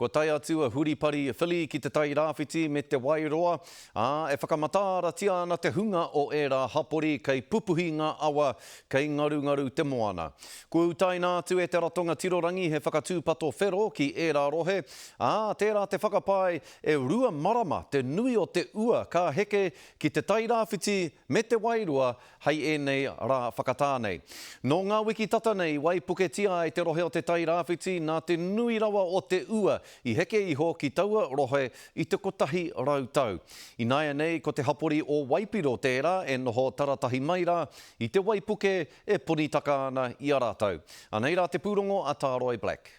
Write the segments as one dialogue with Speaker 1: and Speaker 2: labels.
Speaker 1: Kua tae atu a Huripari Philly ki Te Tai Rāwhiti me Te Wairoa, ā, e whakamataaratia ana te hunga o ērā hapori kei pupuhi ngā awa, kei ngarungaru te moana. Kua utaina atu e te Ratonga Tirorangi he whakatūpato whero ki ērā rohe, ā, tērā te whakapae e rua marama te nui o te ua ka heke ki Te Tai Rāwhiti me Te Wairoa hei ēnei rā whakatā nei. Nō ngā wiki tata nei i waipuketia ai te rohe o Te Tai Rāwhiti nā te nui rawa o te ua i heke iho ki taua rohe i te 100 tau. Ināianei ko te hapori o Waipiro tērā e noho taratahi mai rā i te waipuke e ponitaka ana i a rātou. Anei rā te pūrongo a Tāroi Black.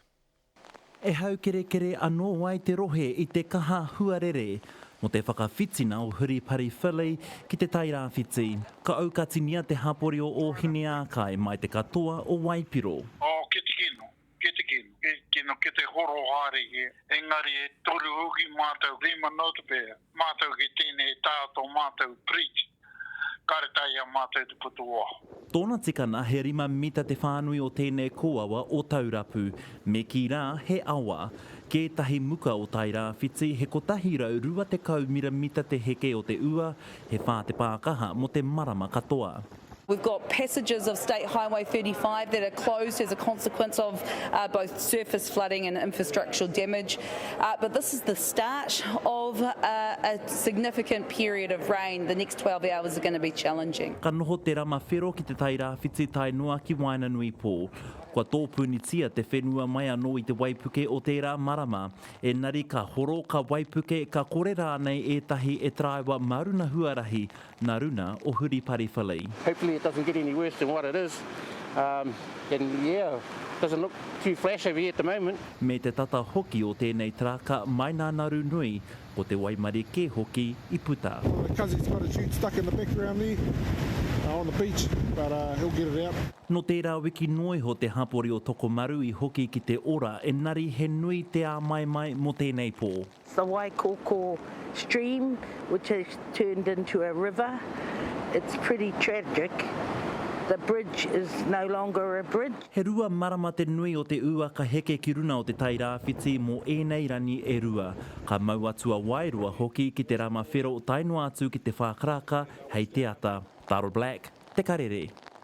Speaker 2: E haukerekere anō ai te rohe i te kaha huarere mō te whakawhitina o Huripari Philly ki Te Tairāwhiti. Ka aukatinia te hapori o Ōhineākai mai te katoa o Waipiro.
Speaker 3: Oh, ki te kino, ki te kino, ki te kino, ki te horo haere ia. Engari e toru hoki mātou, rima noa te pea, mātou ki tēnei tā tō mātou bridge. Karetai i a mātou te putu oaho.
Speaker 2: Tōna tikana he rima mita te whānui o tēnei kōawa o Taurapu, me kī rā he awa. Kētahi muka o Tairāwhiti he 120 miramita te heke o te ua, he whā te pākaha mō te marama katoa.
Speaker 4: We've got passages of State Highway 35 that are closed as a consequence of both surface flooding and infrastructural damage. But this is the start of a significant period of rain. The next 12 hours are going to be challenging.
Speaker 2: Ka noho te rama whero ki te tai rāwhiti tae noa ki waenganui pō. Kua tōpunitia te whenua mai anō i te waipuke o tērā marama. Engari ka horo, ka waipuke, ka kore rānei ētahi e taraiwa mā runa huarahi Na runa o Huripari Philly.
Speaker 5: Hopefully it doesn't get any worse than what it is um and yeah doesn't look too flash over here at the moment.
Speaker 2: Me te tata hoki o tēnei taraka mai nā Naru nui, ko te waimarie kē hoki i puta.
Speaker 6: My cousin's got his ute stuck in the background there on the beach but he'll get it out.
Speaker 2: Nō tērā wiki noa iho te hapori o Tokomaru i hoki ki te ora engari he nui te āmaimai mō tēnei pō.
Speaker 7: The Waikoko stream which has turned into a river, it's pretty tragic, the bridge is no longer a bridge.
Speaker 2: He rua marama te nui o te ua ka heke ki runa o Te Tai Rāwhiti mō ēnei rangi e rua. Ka mau atu a Waeroa hoki ki te rama whero tae noa atu ki te whā karaka hei te ata. Taro Black, Te Karere.